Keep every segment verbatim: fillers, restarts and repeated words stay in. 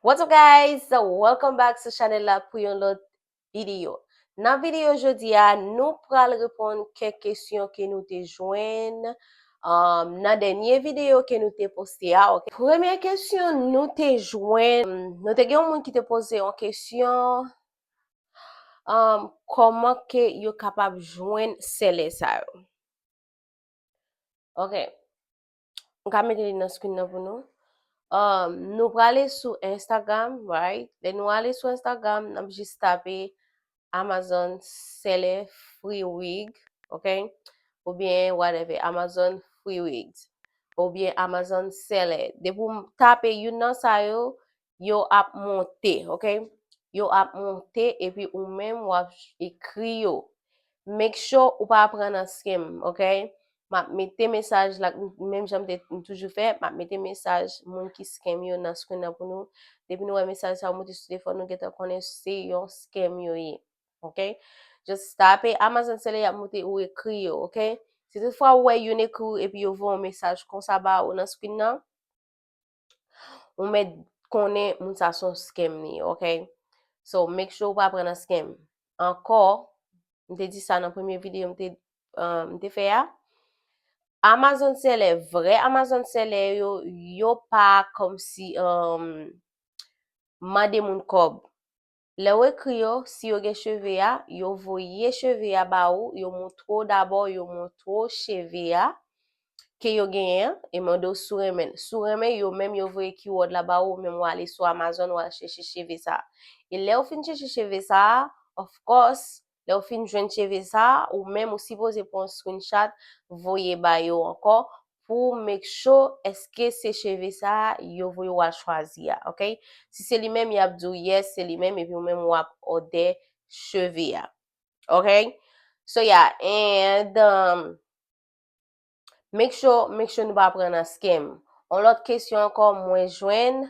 What's up, guys? Welcome back sou chanèl la pou yon lòt videyo. Nan videyo jodi a, nou pral reponn kèk kesyon ke nou te jwenn um, nan dènye videyo ke nou te poste a. Ok. Premye kesyon nou te jwenn, nou te gen yon moun ki te poze yon kesyon, um, kòman ke yo kapab jwenn sèlè sa yo. Ok. M ka mete li nan screen nan pou nou. Um, nou prale sou Instagram, right? Lè nou ale sou Instagram, n ap jis tape Amazon seller free wig, ok? Oubyen whatever, Amazon free wigs. Oubyen Amazon seller. Depi w tape youn nan sa yo, yo ap monte, ok? Yo ap monte epi ou menm w ap ekri yo. Make sure ou pa pran nan scam, ok? M ap mete mesaj la, menm jan m te m toujou fè, m ap mete mesaj moun ki scam yo nan screen nan pou nou. Depi nou wè mesaj sa yo monte sou telefòn nou, gentan konnen se yon scam yo ye, ok? Just tape Amazon seller, y ap monte, ou ekri yo, ok? Si toutfwa ou wè youn ekri w epi yo voye yon mesaj konsa ba ou nan screen nan, ou mèt konnen moun sa se yon scam li ye, ok? So, make sure ou pa pran nan scam. Ankò, m te di sa nan premye videyo m te, um, m te fè a. Amazon seller, vrè Amazon seller yo, yo pa kòmsi, um, mande moun kòb. Lè w ekri yo, si yo gen cheve a, yo voye cheve a ba ou, yo montre w dabò, yo montre w cheve a, ke yo genyen an, e mande w si w renmen l. Si w renmen, yo menm yo voye keyword la ba ou, ou menm w ale sou Amazon, w al chèche cheve sa a. E lè w fin chèche cheve sa a, of course, lè w fin jwenn cheve sa a, ou menm ou sipoze pran yon screenshot, voye ba yo ankò, pou make sure èske se cheve sa a yo voye w al chwazi a, ok? Si se li menm, y ap di w yes, se li menm, epi ou menm w ap òdè cheve a, ok? So yeah, and um, make sure, make sure nou pa pran nan scam. Yon lòt kesyon ankò mwen jwenn,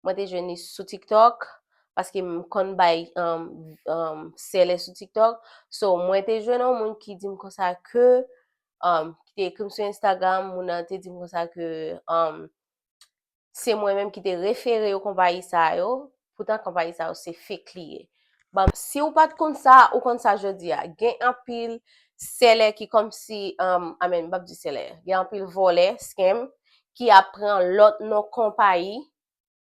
mwen te jwenn li sou TikTok, paske m konn bay um, um, sèlè sou TikTok. So, mwen te jwenn yon moun ki di m konsa ke, um, ki te ekri m sou Instagram, moun nan te di m konsa ke um, se mwen menm ki te refere yo konpayi sa yo, poutan konpayi sa yo se fake li ye. Bon, si w pa t konn sa, ou konn sa jodi a. Gen anpil sèlè ki kòmsi, um, I mean, m p ap di sèlè, gen anpil vòlè, scam, ki ap pran lòt non konpayi,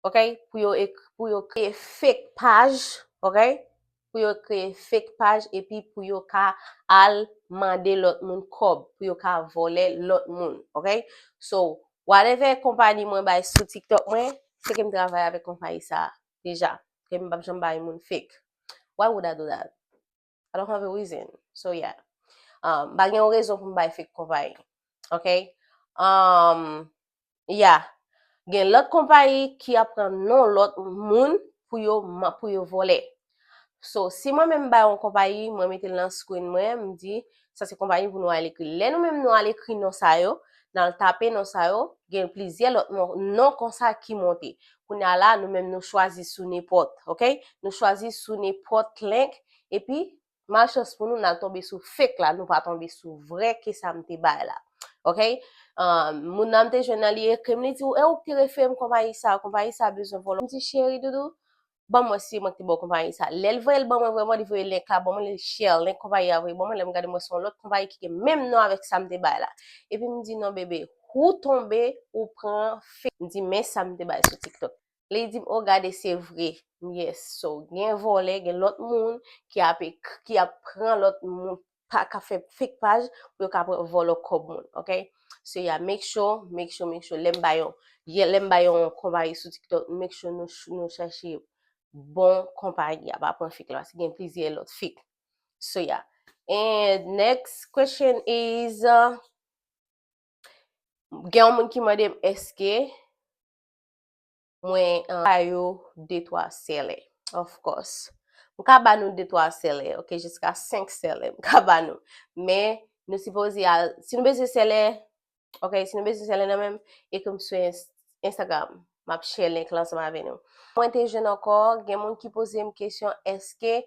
ok, pou yo, ek- pou yo kreye fake paj, ok, pou yo kreye fake paj epi pou yo ka al mande lòt moun kòb, pou yo ka vòlè lòt moun, ok? So, whatever konpayi mwen bay sou TikTok mwen, se ke m travay avèk konpayi sa a deja, ke m p ap janm bay moun fake. Why would I do that? I don't have a reason. So yeah. Um, m pa gen yon rezon pou m bay fake konpayi. Ok? Um, yeah. Gen lòt konpayi ki ap pran non lòt moun pou yo, pou yo vòlè. So, si mwen menm m bay yon konpayi, mwen mete l nan screen mwen, m di, sa se konpayi pou nou al ekri. Lè nou menm nou al ekri non sa yo, n al tape non sa yo, gen plizyè lòt non, non konsa ki monte. Kounye a la, nou menm nou chwazi sou nenpòt, ok? Nou chwazi sou nenpòt link, epi malchans pou nou, n al tonbe sou fake la, nou pa tonbe sou vrè ke sa m te bay la. Ok? Ah, moun nan m te jwenn nan, li ekri m, li di, e ou ki te refere m konpayi sa, konpayi sa bezwen vòlò. M di, cheri doudou, ban m wè si se mwen ki te ba w konpayi sa. Lè l voye l ban mwen vrèman, li voye link la ban mwen, li share link konpayi a voye ban mwen, lè m gade m wè se yon lòt konpayi ki gen menm non avèk sa m te bay la. Epi m di, non bebe, ou tonbe, ou pran fake. M di, men sa m te bay sou TikTok. Li di m, o gade se vre. Yes, so gen vòlè, gen lòt moun ki ap ek- ki ap pran lòt moun, pa, k ap fè fake paj pou yo ka pran vòlò kòb moun, ok? So yeah, make sure, make sure, make sure lè m bay yon, lè m bay yon konpayi sou TikTok, make sure nou, nou chèche bon konpayi a, pa pran fake la, paske gen plizyè lòt fake. So yeah. And next question is, uh, gen yon moun ki mande m èske mwen, uh, ba yo de twa sèlè. Of course. M ka ba nou de twa sèlè, ok, jiska senk sèlè m ka ba nou. Men, nou sipoze al, si nou bezwen sèlè, ok, si nou bezwen sèlè nan men m, ekri m sou Ins- Instagram. M ap share link la ansanm avè nou. Mwen te jwenn ankò, gen moun ki poze m kesyon, èske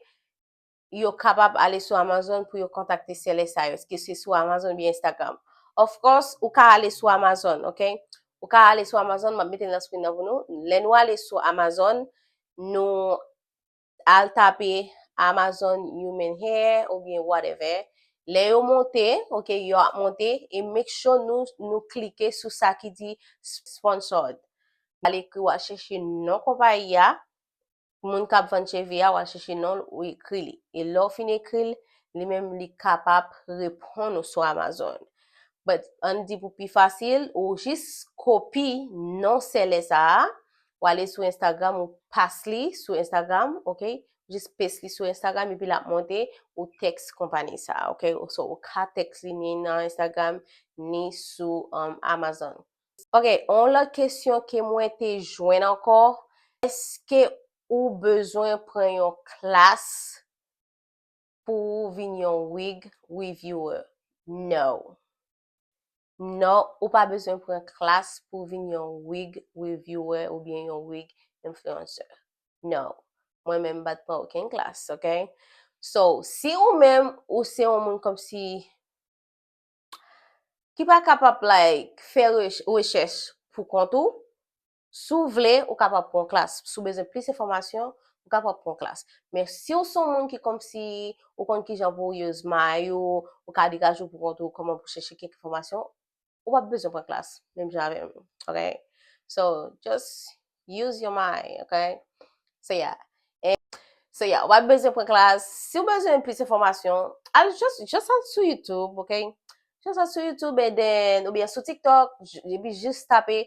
yo kapab ale sou Amazon pou yo kontakte sèlè sa yo, èske se sou Amazon oubyen Instagram. Of course, ou ka ale sou Amazon, ok? Ou ka ale sou Amazon, m ap mete l nan screen nan pou nou. Lè nou ale sou Amazon, nou al tape Amazon Human Hair oubyen whatever. Lè yo monte, ok, yo ap monte, e make sure nou, nou klike sou sa ki di sponsored. Al ekri, w al chèche non konpayi a, moun k ap vann cheve a, w al chèche non l, ou ekri li. E lè w fin ekri l, li menm li kapab reponn ou sou Amazon. But ann di pou pi fasil, ou jis kopi non sèlè sa a, ou ale sou Instagram, ou pas li sou Instagram, ok? Jis paste li sou Instagram, epi l ap monte, ou tèks konpayi sa a, ok? So, ou ka tèks li ni nan Instagram, ni sou um, Amazon. Ok, yon lòt kesyon ke mwen te jwenn ankò, èske ou bezwen pran yon klas pou w vin yon wig reviewer? No. Non, ou pa bezwen pran klas pou w vin yon wig reviewer oubyen yon wig influencer. No. Mwen menm, m pa t pran okenn klas, ok? So, si ou menm, ou se yon moun kòmsi ki pa kapab, like, fè rech- rechèch pou kont ou, si w vle, ou kapab pran klas. Si w bezwen plis enfòmasyon, ou kapab pran klas. Men si w se yon moun ki kòmsi ou konn kijan pou w use may ou, ou ka degaje w pou kont ou, kòman pou chèche kèk enfòmasyon, ou p ap bezwen pran klas, menm jan avè m, ok? So, just use your mind, ok? So, yeah. And, so, yeah, ou pa bezwen pran klas. Si w bezwen plis enfòmasyon, al just, just al sou YouTube, ok? Just al sou YouTube and then, oubyen sou TikTok, j- epi jis tape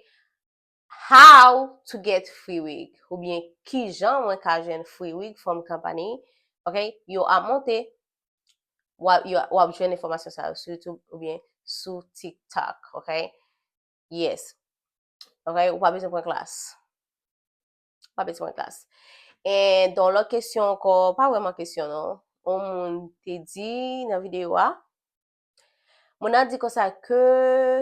how to get free wig, oubyen kijan mwen ka jwenn free wig from company, ok? Yo ap monte, w ap, yo, w ap jwenn enfòmasyon sa yo sou YouTube oubyen sou TikTok, ok? Yes. Ok, ou pa bezwen pran klas. Ou pa bezwen pran klas. E yon lòt kesyon ankò, pa vrèman kesyon non. Yon moun te di nan videyo a, moun nan di konsa ke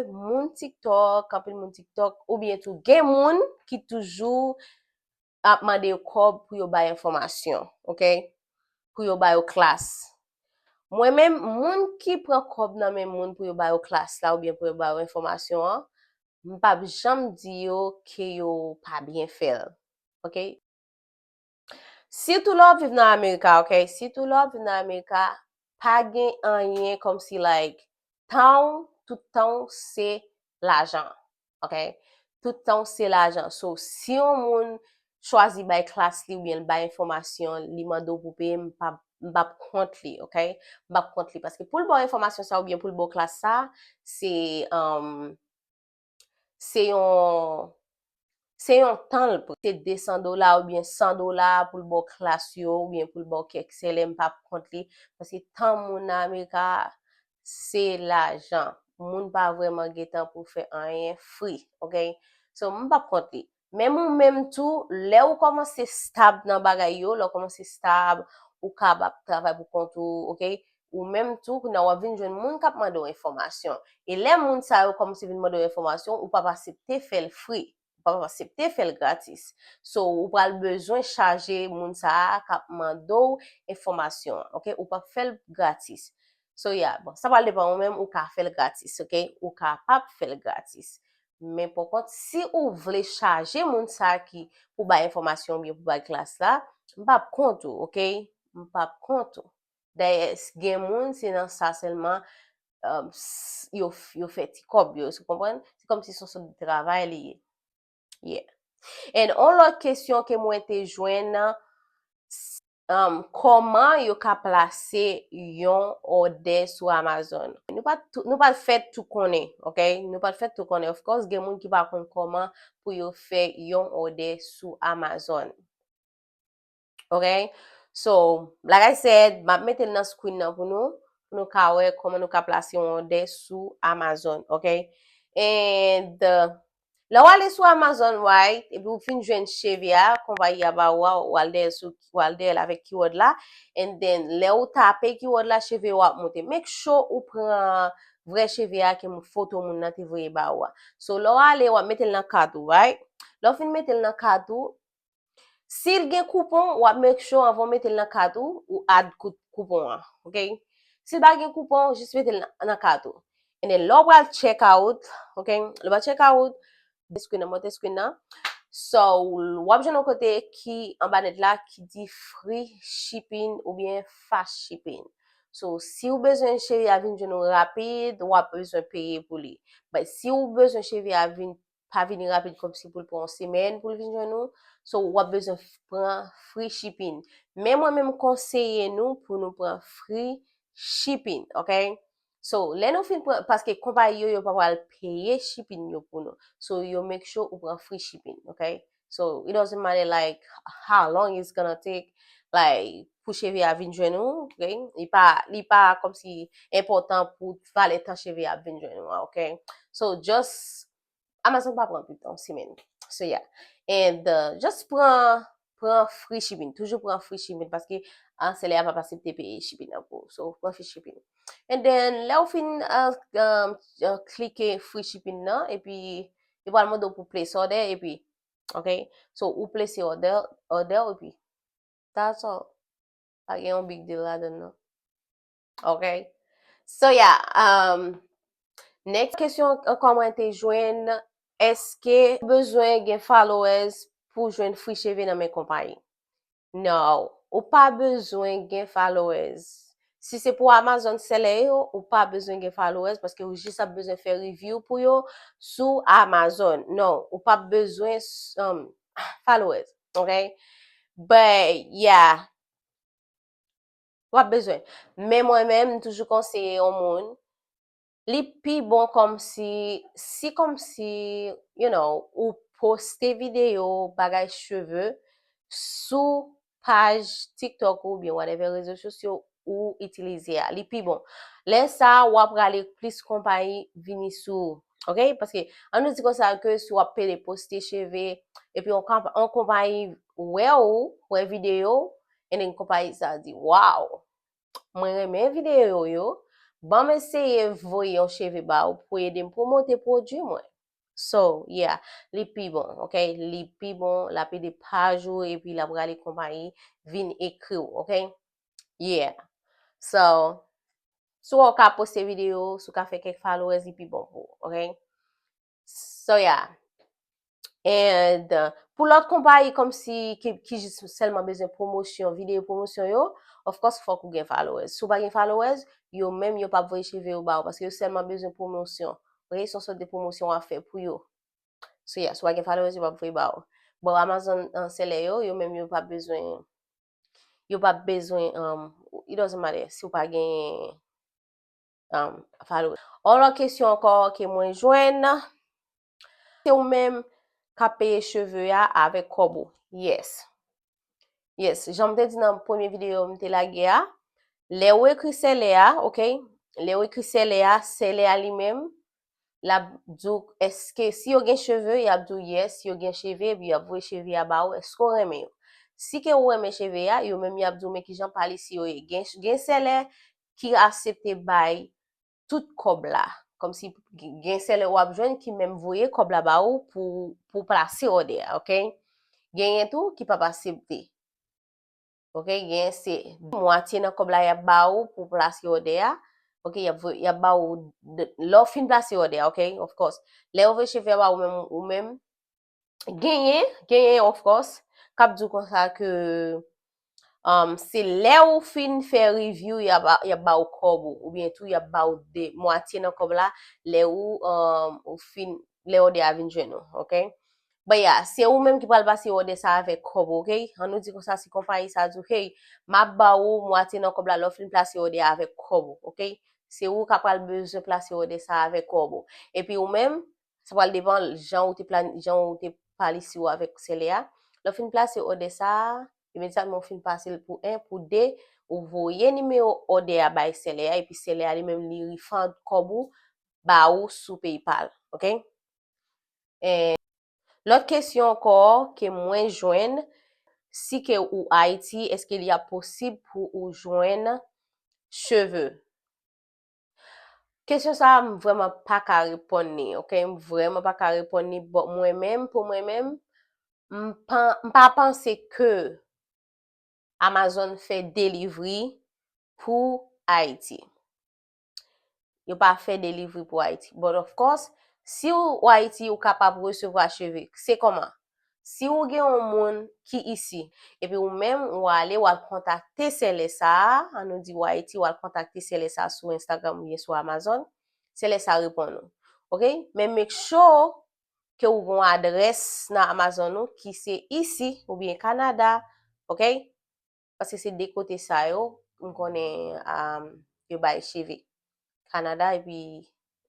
moun TikTok, anpil moun TikTok, oubyen tou gen moun ki toujou ap mande yo kòb pou yo bay enfòmasyon, ok? Pou yo ba yo klas. Mwen menm, moun ki pran kòb nan men moun pou yo ba yo klas la oubyen pou yo ba yo enfòmasyon an, m p ap janm di yo ke yo pa byen fè l, ok? Sitou lè w ap viv nan Amerika, ok? Sitou lè w ap viv nan Amerika, pa gen anyen kòmsi, like, tan w, tout tan w se lajan, ok? Tout tan w se lajan. So, si yon moun chwazi bay klas li oubyen l bay enfòmasyon, li mande w pou peye, m p ap, m p ap kont li, ok? M p ap kont li. Paske pou l ba w enfòmasyon sa oubyen pou l ba w klas sa, se, um, se yon, se yon tan l pran. Se de san dola oubyen san dola pou l ba w klas yo, oubyen pou l ba w kèk sèlè, m p ap kont li. Paske tan moun nan Amerika, se lajan. Moun pa vrèman gen tan pou fè anyen free, ok? So, m p ap kont li. Menm ou menm tou, lè ou kòmanse stab nan bagay yo, lè ou kòmanse stab, ou kapab travay pou kont ou, ok? Ou menm tou, kounye a w ap vin jwenn moun k ap mande w enfòmasyon. E lè moun sa yo kòmanse vin mande w enfòmasyon, ou p ap aksepte fè l free. Ou p ap aksepte fè l gratis. So, ou pral bezwen chaje moun sa a k ap mande w enfòmasyon an, ok? Ou p ap fè l gratis. So, yeah, bon, sa pral depann ou menm, ou ka fè l gratis, ok? Ou kapab fè l gratis. Men pòkont, si ou vle chaje moun sa ki pou bay enfòmasyon oubyen pou bay klas la, m p ap kont ou, ok? M p ap kont ou. Dayè, s- gen moun, se nan sa sèlman, um, s- yo, f- yo fè ti kòb yo, ou konprann? Se kòmsi se yon sòt de travay li ye. Yeah. And yon lòt kesyon ke mwen te jwenn, s- um, kòman yo ka plase yon òdè sou Amazon? Nou pa t- nou pa fèt tou konnen, ok? Nou pa fèt tou konnen. Of course, gen moun ki pa konn kòman pou yo fè yon òdè sou Amazon. Ok? So, like I said, m ap mete l nan screen nan pou nou, pou nou ka wè kòman nou ka plase yon òdè sou Amazon, ok? And, uh, lè w ale sou Amazon, right, epi w fin jwenn cheve a, konpayi a ba ou a, w al dèyè sou, w al dèyè l avèk keyword la, and then, lè w tape keyword la, cheve yo ap monte. Make sure ou pran vrè cheve a ke m- foto moun nan te voye ba ou a. So, lè w ale, w ap mete l nan kat ou, right? Lè w fin mete l nan kat ou, si l gen koupon, w ap make sure anvan w mete l nan kat ou, ou add kou- koupon an, ok? Si l pa gen koupon, jis mete l nan, nan kat ou. And then, lè w pral check out, ok? Lè w pral check out, screen nan, monte screen nan. So, w ap jwenn yon kote ki anba nèt la ki di free shipping oubyen fast shipping. So, si w bezwen cheve a vin jwenn ou rapid, w ap bezwen peye pou li. But si w bezwen cheve a vin pa vini rapid kòmsi pou l pran yon semèn pou l vin jwenn ou. So, w ap bezwen pran free shipping. Men mwen menm konseye nou pou nou pran free shipping, ok? So, lè nou fin pran, paske konpayi yo, yo pa pral peye shipping yo pou nou. So, yo make sure ou pran free shipping, ok? So, it doesn't matter like how long it's gonna take, like, pou cheve a vin jwenn ou, ok? Li pa, li pa kòmsi enpòtan pou valè tan cheve a vin jwenn ou, ok? So, just Amazon pa pran pita yon semèn. So yeah. And uh, just pran pran free shipping. Toujou pran free shipping paske ah, selè a pa aksepte peye shipping nan pou. So pran free shipping. And then lè ou fin uh, um, uh, klike free shipping nan epi yo pral mande w pou place order epi ok. So ou place order order epi that's all. Pa gen yon big deal ladan non. Ok. So yeah, um, next kesyon ankò mwen te jwenn, èske ou bezwen gen followers pou jwenn free cheve nan men konpayi? No, ou pa bezwen gen followers. Si se pou Amazon seller yo, ou pa bezwen gen followers paske ou jis ap bezwen fè review pou yo sou Amazon. No, ou pa bezwen um, followers, ok? But yeah, w ap bezwen. Men mwen menm, m toujou konseye yon moun, li pi bon kòmsi, si kòmsi, you know, ou poste videyo bagay cheve sou paj TikTok ou oubyen whatever rezo sosyo ou itilize a. Li pi bon. Lè sa a, w ap rale plis konpayi vini sou ou. Ok? Paske, an nou di konsa ke si w ap pede poste cheve, epi yon konpayi wè ou, wè videyo, and then konpayi sa a di, wow, mwen renmen videyo yo, ban m eseye voye yon cheve ba ou pou ede m pwomote pwodui mwen. So, yeah, li pi bon, ok? Li pi bon, l ap ede paj ou, epi l ap rale konpayi vin ekri w, ok? Yeah. So, si w ka poste videyo, si w ka fè kèk followers, li pi bon pou ou, ok? So, yeah. And uh, pou lòt konpayi kòmsi ki, ki jis sèlman bezwen pwomosyon, videyo pwomosyon yo, of course, fòk ou gen followers. Si w pa gen followers, yo menm yo p ap voye cheve yo ba ou, paske yo sèlman bezwen pwomosyon. Ok, se yon sòt de pwomosyon w ap fè pou yo. So, yeah, si w pa gen followers, yo p ap voye ba ou. Bon, Amazon uh, seller yo, yo menm yo p ap bezwen, yo p ap bezwen, um, it doesn't matter si w pa gen um, followers. Yon lòt kesyon ankò ke mwen jwenn, se ou menm k ap peye cheve a avèk kòb ou. Yes. Yes, jan m te di nan premye videyo m te lage a, lè ou ekri seller a, ok, lè ou ekri seller a, seller a li menm, l ap di w èske si yo gen cheve, y ap di w yes, si yo gen cheve, epi y ap voye cheve a ba ou, èske w renmen yo? Si ke ou renmen cheve a, yo menm y ap di w men kijan palisi yo ye. Gen, gen seller ki aksepte bay tout kòb la. Kòmsi gen seller w ap jwenn ki menm voye kòb la ba ou pou, pou plase òdè a, ok? Genyen tou ki p ap aksepte. Ok, gen se mwatye nan kòb la y ap ba ou pou plase òdè a. Ok, y ap, y ap ba ou lè w fin plase òdè a, ok, of course. Lè yo voye cheve a ba ou menm, ou menm, genyen, genyen, of course, k ap di w konsa ke um, se lè ou fin fè review, y ap, y ap ba ou kòb ou, oubyen tou y ap ba ou de, mwatye nan kòb la, lè ou, um, ou fin, lè òdè a vin jwenn ou, ok? But yeah, se ou menm ki pral pase òdè sa avèk kòb ou, ok? An nou di konsa, si konpayi sa di w, hey, m ap ba ou mwatye nan kòb la lè w fin plase òdè a avèk kòb ou, ok? Se ou k ap pral bezwen plase òdè sa avèk kòb ou. Epi ou menm, sa pral depann jan ou te plan, jan ou te palisi w avèk seller a. Lè w fin plase òdè sa a, imedyatman ou fin pase l pou en, pou de, ou voye nimewo òdè a bay seller a, epi seller a li menm li refund kòb ou ba ou sou PayPal, ok? And lòt kesyon ankò ke mwen jwenn, si ke ou Ayiti, èske li ap posib pou ou jwenn cheve? Kesyon sa a, m vrèman pa ka reponn li, ok? M vrèman pa ka reponn li, but mwen menm, pou mwen menm, m pa, m pa panse ke Amazon fè delivery pou Ayiti. Yo pa fè delivery pou Ayiti. But of course, Si w, w Ayiti, ou kapab resevwa cheve. Se kòman? Si ou gen yon moun ki isi, epi ou menm, ou ale, w al kontakte sèlè sa a, an nou di w Ayiti, w al kontakte sèlè sa a sou Instagram oubyen sou Amazon, sèlè sa a reponn ou. Oke? Men make sure ke ou gen yon adrès nan Amazon ou ki se isi oubyen Kanada, oke? Paske se de kote sa yo, m konnen, um, yo bay cheve. Kanada epi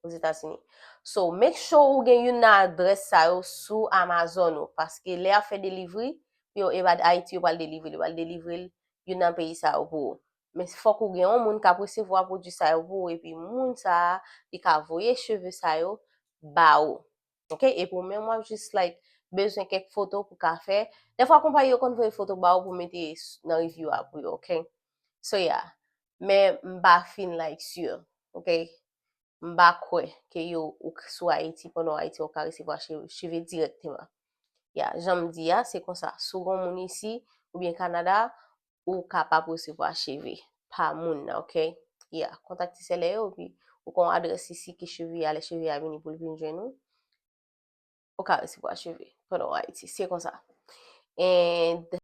Ozetazini. So, make sure ou gen youn nan adrès sa yo sou Amazon ou, paske lè y ap fè delivery, yo, e pa Ayiti yo pral delivre l, yo pral delivre l youn nan peyi sa yo pou ou. Men fòk ou gen yon moun k ap resevwa pwodui sa yo pou ou, epi moun sa a, li ka voye cheve sa yo ba ou. Oke? Epi ou menm w ap jis, like, bezwen kèk foto pou ka fè. Dèfwa konpayi yo konn voye foto ba ou pou mete s-, nan review a pou yo, oke? So, yeah. Men m pa fin, like, si, oke? M pa kwè ke yo, ou k-, sou Ayiti, pandan w Ayiti, ou ka resevwa cheve, cheve dirèkteman. Ya, jan m di a, se konsa. Si w gen yon moun isi, oubyen Kanada, ou kapab resevwa cheve pa moun nan, oke? Ya, kontakte sèlè yo, epi ou gen yon adrès isi ki cheve a, lè cheve a vini pou l vin jwenn ou, ou ka resevwa cheve pandan w Ayiti. Se konsa. And,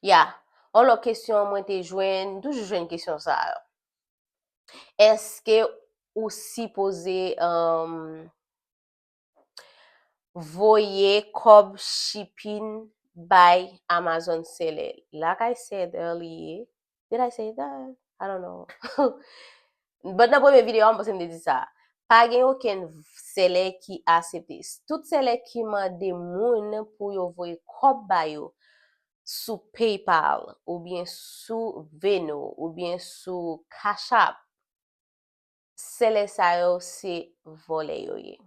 ya, yon lòt kesyon mwen te jwenn, m toujou jwenn kesyon sa a. Èske ou sipoze, um, voye kòb shipping bay Amazon seller? Like I said earlier, did I say that? I don't know. But nan premye videyo a, m panse m te di sa. Pa gen okenn sèlè ki aksepte. Tout sèlè ki mande moun pou yo voye kòb ba yo sou PayPal, oubyen sou Venmo, oubyen sou Cash App, sèlè sa yo se vòlè yo ye.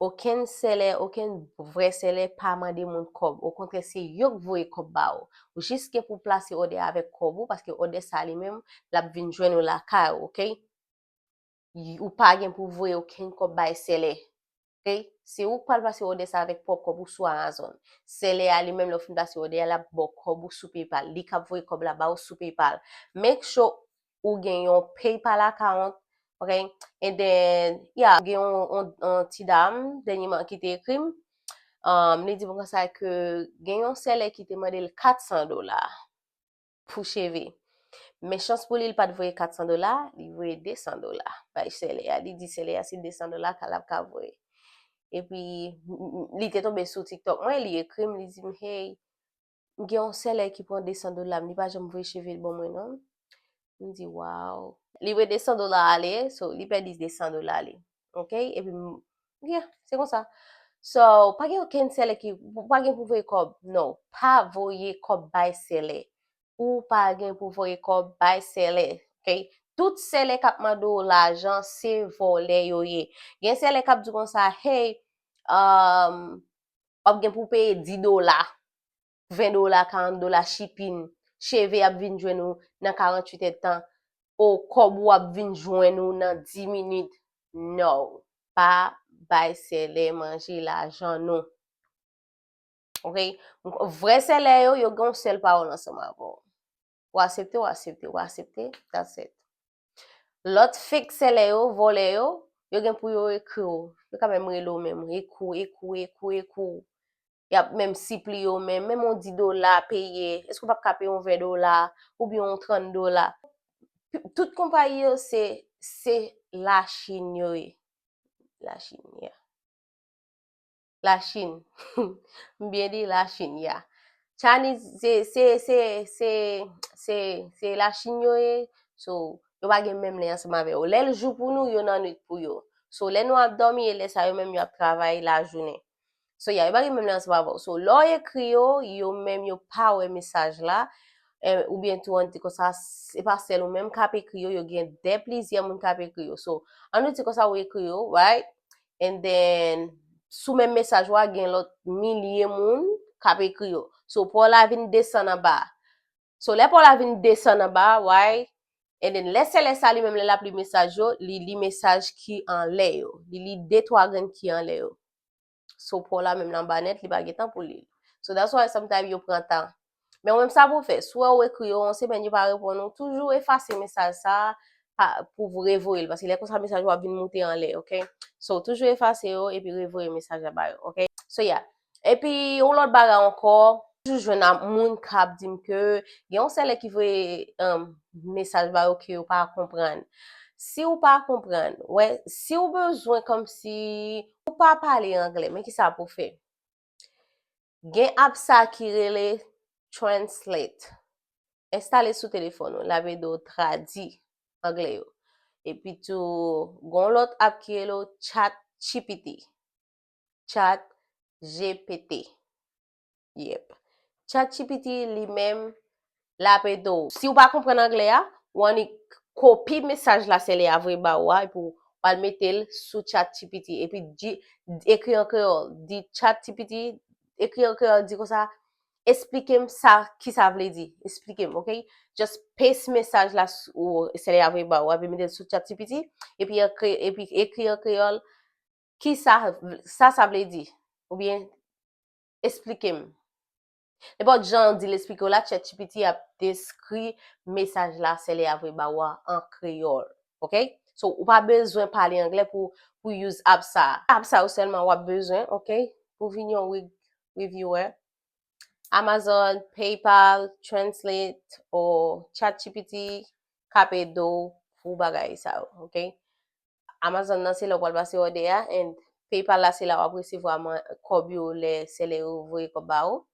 Okenn sèlè, okenn vrè sèlè pa mande moun kòb. Okontrè, se yo k voye kòb ba ou. Ou jis gen pou plase òdè avèk kòb ou, paske òdè sa li menm, l ap vin jwenn ou lakay ou, oke? Y-, ou pa gen pou voye okenn kòb bay sèlè. Oke? Se ou k pral plase òdè sa avèk pwòp kòb ou sou Amazon. Sèlè a li menm, lè w fin plase òdè a, l ap ba w kòb ou sou PayPal. Li k ap voye kòb la ba ou sou PayPal. Make sure ou gen yon PayPal account, oke? And then, yeah, gen yon, yon, yon ti dam, dènyèman, ki te ekri m. Um, li di m konsa ke gen yon sèlè ki te mande l kat san dola pou cheve. Men chans pou li, li pa t voye kat san dola, li voye de san dola bay sèlè a. Li di sèlè a se de san dola k al ap ka voye. Epi, m, m, li te tonbe sou TikTok mwen, li ekri m, li di m, "Hey, m gen yon sèlè ki pran de san dola m, li pa janm voye cheve l ban mwen non." M di, "Waw." Li voye de san dola ale, so li pèdi de san dola li. Oke? Epi m, yeah, se konsa. So, pa gen okenn sèlè ki, pa gen pou voye kòb. Non, pa voye kòb bay sèlè. Ou pa gen pou voye kòb bay sèlè. Oke? Tout sèlè k ap mande w lajan, se vòlè yo ye. Gen sèlè k ap di w konsa, "Hey, um, w ap gen pou peye dis dola, ven dola, karant dola shipping. Cheve ap vin jwenn ou nan karanntuit èdtan. O, kòb ou ap vin jwenn ou nan dis minit." No. Pa bay sèlè manje lajan nou. Oke? Vrè sèlè yo, yo gen yon sèl pawòl ansanm avè w. Ou aksepte, ou aksepte, ou aksepte, that's it. Lòt fake sèlè yo, vòlè yo, yo gen pou yo ekri w. Yo ka menm rele w menm, ekri w, ekri w, ekri w, ekri w. Y ap menm sipliye w menm, menm yon dis dola peye. Èske w p ap ka peye yon ven dola, oubyen yon trant dola? Tout konpayi yo, se, se Lachin yo ye. Lachin, yeah. Lachin. M byen di Lachin, ya. Chinese, se, se, se, se, se, se Lachin yo ye. So, yo pa gen menm lè ansanm avè yo. Lè l jou pou nou, yo nan nwit pou yo. So, lè nou ap dòmi, e lè sa yo menm yo ap travay lajounen. So, ya, yo pa gen menm lè ansanm avè w. So, lè w ekri yo, yo menm yo pa wè mesaj la. Eh, oubyen tou, ann di konsa, se pa sèl ou menm k ap ekri yo, yo gen de plizyè moun k ap ekri yo. So, ann nou di konsa, ou ekri yo, right? And then, sou menm mesaj ou a, gen lòt milye moun k ap ekri yo. So, pa w la vin desann anba. So, lè pa w la vin desann anba, right? And then, lè sèlè sa li menm, lè l ap li mesaj yo, li li mesaj ki anlè yo. Li li de twa grenn ki anlè yo. So, pa w la menm nan anba nèt, li pa gen tan pou li. So, that's why sometimes yo pran tan. Men ou menm sa pou w fè, si w wè ou ekri yo, yon semèn yo pa reponn ou, toujou efase mesaj sa a, pa, pou revoye l, paske lè konsa mesaj yo ap vin moute anlè, ok? So, toujou efase yo, epi revoye mesaj la ba yo, ok? So, yeah. Epi, yon lòt bagay ankò, toujou jwenn a moun k ap di m ke gen yon sèlè ki voye, um, mesaj ba yo ke yo pa konprann. Si w pa konprann, wè, si w bezwen kòmsi ou pa pale anglè, men kisa pou w fè? Gen app sa ki rele Translate. Enstale sou telefòn ou, l ap ede w tradui anglè yo. Epi tou, gen yon lòt app ki rele Chat G P T. Chat G P T. Yep. Chat G P T li menm, l ap ede w. Si w pa konprann anglè a, ou annik kopi mesaj la sèlè a voye ba ou a, epi w al mete l sou Chat G P T. Epi di, ekri an kreyòl. Di Chat G P T, ekri an kreyòl, di konsa, esplike m sa, ki sa vle di. Esplike m, ok? Just paste mesaj la s-, ou sèlè a voye ba ou a, epi mete l sou Chat G P T, epi an kre-, epi ekri an kreyòl, ki sa, sa, sa vle di? Oubyen, esplike m. Nenpòt jan di l esplike w la, Chat G P T ap deskri mesaj la sèlè a voye ba ou a an kreyòl. Ok? So, ou pa bezwen pale anglè pou, pou use app sa. App sa yo sèlman w ap bezwen, ok? Pou vin yon re-, reviewer. Amazon, PayPal, Translate, ou Chat G P T k ap ede w pou bagay sa yo, ok? Amazon nan se la w pral pase òdè a, and PayPal la se la w ap resevwa man-, kòb yo lè sèlè yo voye kòb ba ou.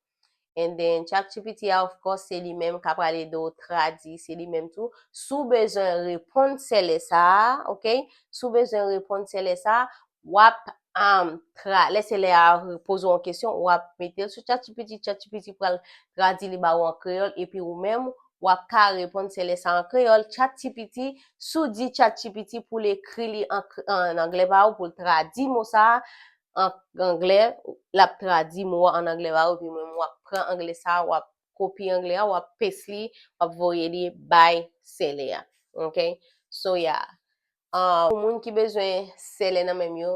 And then Chat G P T a, of course, se li menm k ap pral ede w tradui, se li menm tou. Si w bezwen reponn sèlè sa a, ok? Si w bezwen reponn sèlè sa a, w ap, um, tra-, lè sèlè a poze w yon kesyon, w ap mete l sou Chat G P T, Chat G P T pral tradui li ba ou an kreyòl, epi ou menm, w ap ka reponn sèlè sa an kreyòl. Chat G P T, si w di Chat G P T pou l ekri li an, an anglè ba ou, pou l tradui mo sa a an anglè, l ap tradui mo a an anglè ba ou, epi mwen, w ap pran anglè sa a, w ap kopi anglè a, w ap paste li, w ap voye li bay sèlè a. Ok? So, yeah. Ah, pou moun ki bezwen sèlè nan men m yo,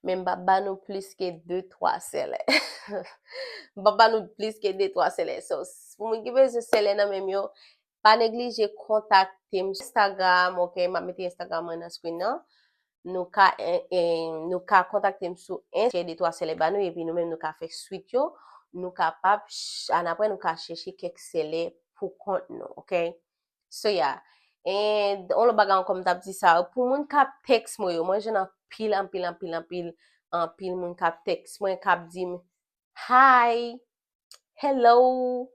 men m p ap ba nou plis ke de, twa sèlè. M p ap ba nou plis ke de, twa sèlè. So, s-, pou moun ki bezwen sèlè nan men m yo, pa neglije kontakte m sou Instagram, ok? M ap mete Instagram mwen nan screen nan. Nou ka, en, en, nou ka kontakte m sou Insta, de, twa sèlè ba nou, epi nou menm nou ka fè swit yo. Nou kapab, ch-, annapre nou ka chèche kèk sèlè pou kont nou, ok? So, yeah. And, on lòt bagay ankò m t ap di sa, pou moun k ap tèks mwen yo, mwen jwenn anpil, anpil, anpil, anpil, anpil moun k ap tèks mwen, k ap di m, "Hi, hello."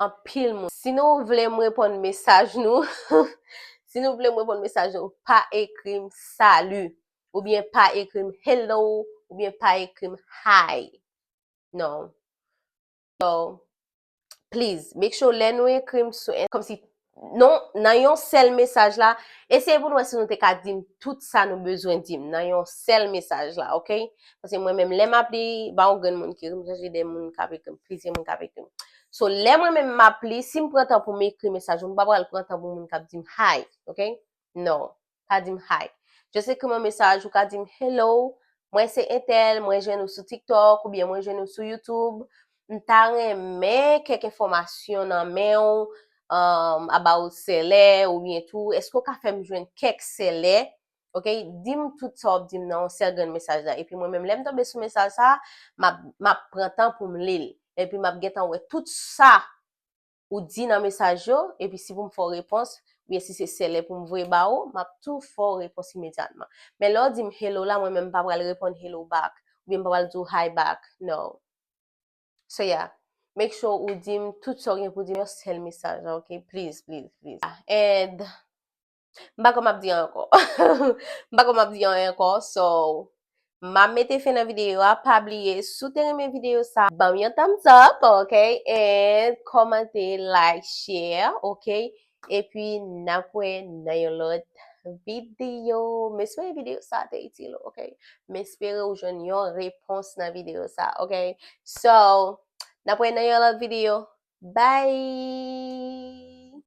Anpil moun. Si nou vle m reponn mesaj nou, si nou vle m reponn mesaj nou, pa ekri m "Salut", oubyen pa ekri m "Hello", oubyen pa ekri m "Hi". Non. So, please, make sure lè nou ekri m sou en-, kòmsi, non, nan yon sèl mesaj la, eseye pou nou wè si nou te ka di m tout sa nou bezwen di m nan yon sèl mesaj la, ok? Paske mwen menm, lè m ap li, ba yon grenn moun ki ekri m, m chanje de moun k ap ekri m, plizyè moun k ap ekri m. So, lè mwen menm m ap li, si m pran tan pou m ekri mesaj ou, m pa pral pran tan pou moun k ap di m "Hi", ok? Non, pa di m "Hi". Just ekri m yon mesaj, ou ka di m "Hello, mwen se entèl, mwen jwenn ou sou TikTok, oubyen mwen jwenn ou sou YouTube. M ta renmen kèk enfòmasyon nan men w, um, about sèlè, oubyen tou, èske w ka fè m jwenn kèk sèlè?" Ok? Di m tout sa w ap di m nan yon sèl grenn mesaj la. Epi mwen menm, lè m tonbe sou mesaj sa, m ap, m ap pran tan pou m li l. Epi m ap gentan wè tout sa ou di nan mesaj yo, epi si pou m fè w repons, oubyen si se sèlè pou m voye ba ou, m ap tou fè w repons imedyatman. Men lè w di m "Hello" la, mwen menm m pa pral reponn "Hello" back, oubyen m pa pral di w "Hi" back. No. So, yeah. Make sure ou di m tout sa w gen pou di m yon sèl mesaj, ok? Please, please, please. And m pa konn m ap di ankò. M pa konn m ap di anyen ankò. So, m ap mete fen nan videyo a. Pa bliye, si w te renmen videyo sa, ban m yon thumbs up, ok? And kòmante, like, share, ok? Epi, n ap wè nan yon lòt videyo. M espere videyo sa te itil, ok? M espere ou jwenn yon repons nan videyo sa, ok? So, n ap wè nan yon lòt videyo. Bye!